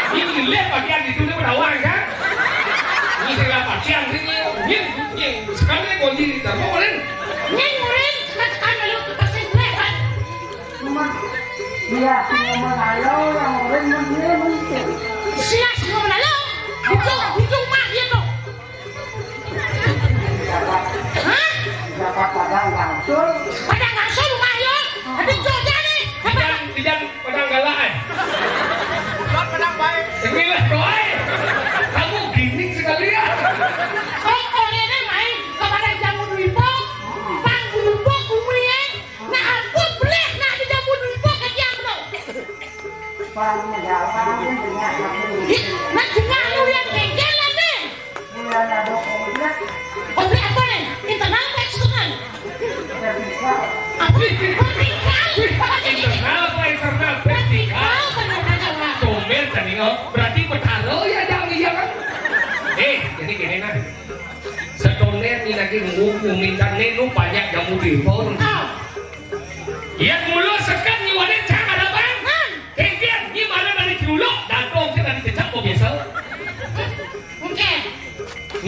Ini lihat bagian itu dia berdawan kan. Ini saya dapat siang sini. Ni, ni sekali kau ni tak mau kan. Ni murid. Kan, kan, lu pasti gue, kan? Cuma dia semua mengalau yang orang menilai mungkin. Sia semua mengalau? Itu, itu mah dia tuh. Dapat, hah? Dapat padang langsung. Padang langsung mah ya. Tapi jauh jadi. Apa? Tidak, tidak padang galak, eh. Bukan padang baik. Semilah, boy. Kamu gimmick sekalian. Kok kalian main kepada jamu duipo? Bang, duipo, kumpulin. Nah, aku beli, nah, di jamu duipo ke dia, bro. Paling gampang dia punya aku. Ih, nah, cuma lu yang kengkel aja. Bulan ada komplit. Komplit apa nih? Internal apa eksternal? Vertikal. Apa? Vertikal. Internal apa eksternal? Vertikal. Vertikal, bener, bener, bener. Tumben tadi, oh. Berarti betara ya, Jang, iya kan? Eh, jadi gini, nah. Sedoner ni lagi ngomong minta ni lu banyak jamu di phone. Ah. Ya, mulu sekat ni wadah cang ada bang. Nah. Kengkeng, ni mana dari dulu? Datang ke dari cecak kok biasa. Oke.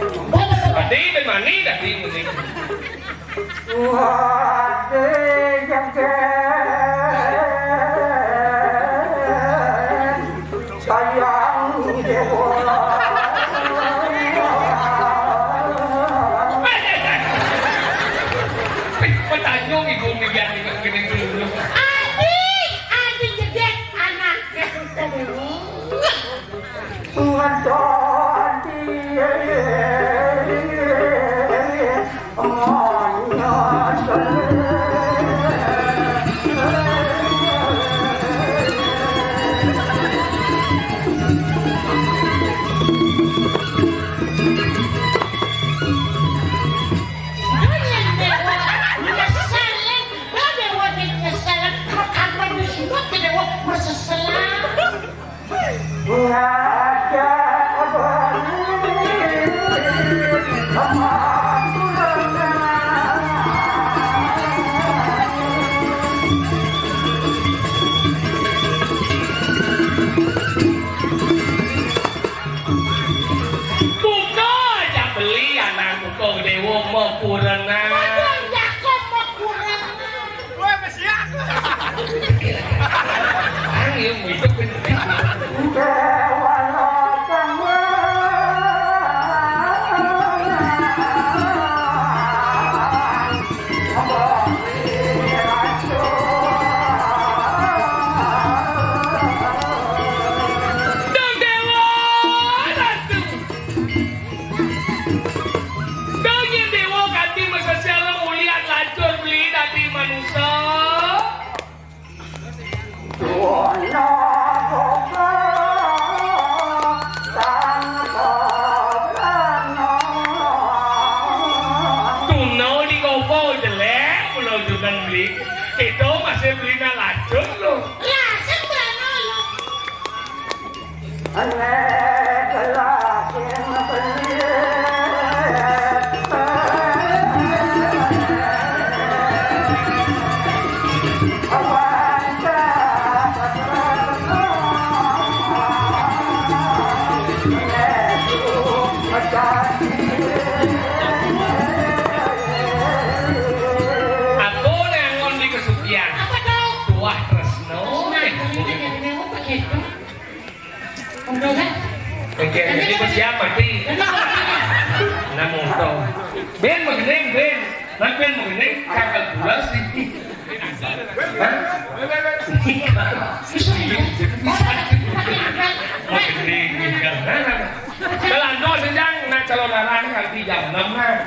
Tadi ben mani tadi muni. Wah, deh, sayang dewa. Petanyung ibu mikian ibu gini dulu. Adi, adi jedek anaknya. Ngadon dia. Buka aja beli anak buka dewa mau kurang. Waduh, jago mau kurang. Kowe wis siap. Ayo, itu bener. Dong Dewa, Ratu. Dong Dewa kanthi mesesel mulian lacur beli dadi manusa. Tuna di kopo jelek, kula dunan beli. Kita masih beli nang lacur lho. Lah, sing brana lho. Apa nek ngon di kesukian? Apa to? Buah tresno. Nah, ini kan yang apa gitu? Ngobrol kan? Oke, jadi siapa sih? Nah, motor. Ben, begini, Ben. Nah, Ben, begini, kakak gula sih. Hah? Begini, begini. Nah, nah, nah. Kalau ando senjang, nak calon larang nanti jam enam, nah.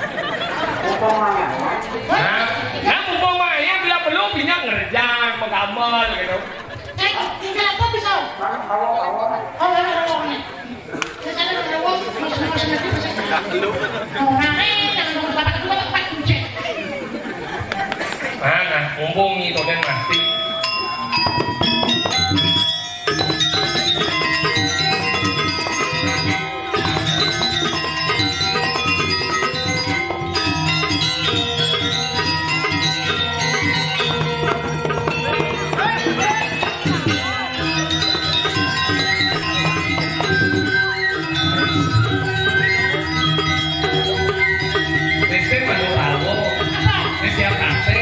Nah, nah, mumpung mah, ya, bila perlu, punya ngerjang, menggambar, gitu. Eh, tinggal apa bisa? Mana, mumpung ngitonin mati. Listrik baru tahu. Ini siap kasih.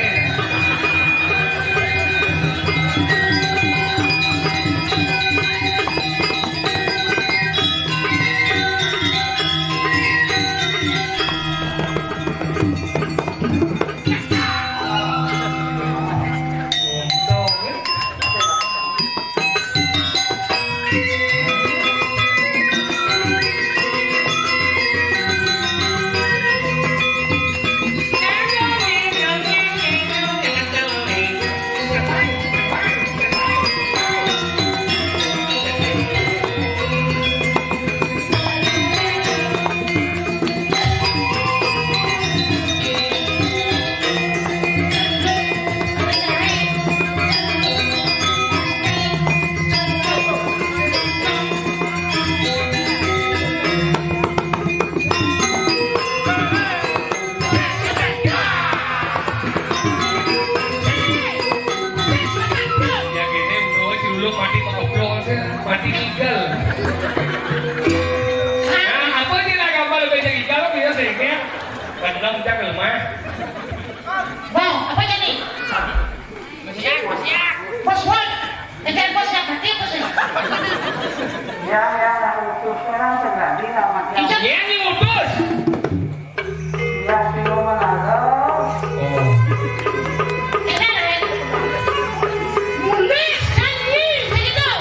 Ya kene ngono wis dulu mati kok goblok sih, mati tinggal. Nah, apa sih nak gambar bisa tinggal bisa sih ya? Padahal kita lemah. Bang, apa jadi? Bos, bos. Ngejar bos yang mati apa sih? Ya, ya, yang utus orang terjadi nggak mati. Iya. Dia yang utus. Iya, sih, lo mana ada? Oh. Mulai sekali segitu.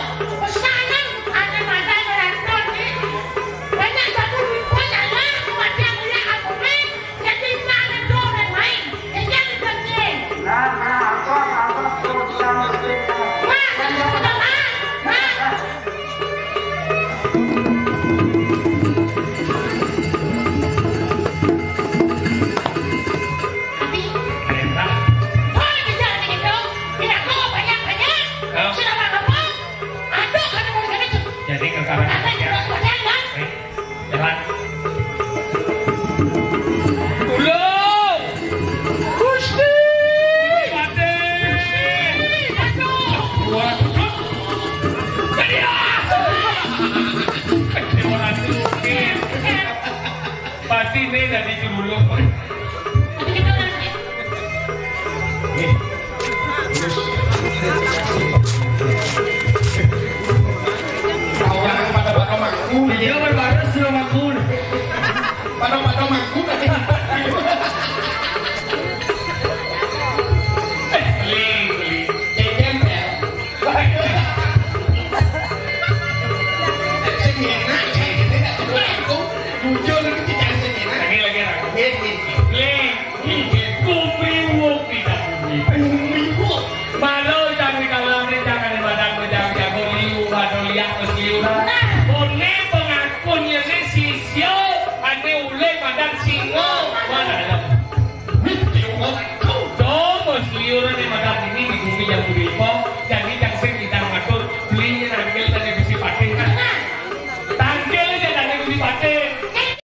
Pesanan ada mata merantau nih. Banyak satu ribu aja kematian punya aku nih. Jadi mana tuh orang lain? Jadi aku nih. Nah, nah, apa, apa, terus sama. Nah, nah, nah, nah. Tapi, oh, bisa gitu. Tidak mau banyak-banyak. Sudah apa? Aduh, kamu mau gini tuh. Jadi kekalahan. Apa yang harus percaya? Eh, jalan. Tulung. Gusti. Pate. Aduh. Wah, goblok. Jadi, ah. Dewa Ratu. Pati ini dari Jurulung. Nih. Terus. Tahu yang pada-pada mangku. Iya, berbaris sudah mangku. Pada-pada mangku. Eh, beli, beli. Cecem, ya. Sing enak, sing enak, sing enak. Jujur, iki jangan sing enak. Lagi, lagi, lagi. Nggih, nggih, nggih. Lagi, nggih. Kopi wong tidak bumi. Bumi wong. Maro jangan kalau ini jangan badan berjago-jago liu, atau liak mesti orang. Bone pengakunya ini sisio, ane ule badan si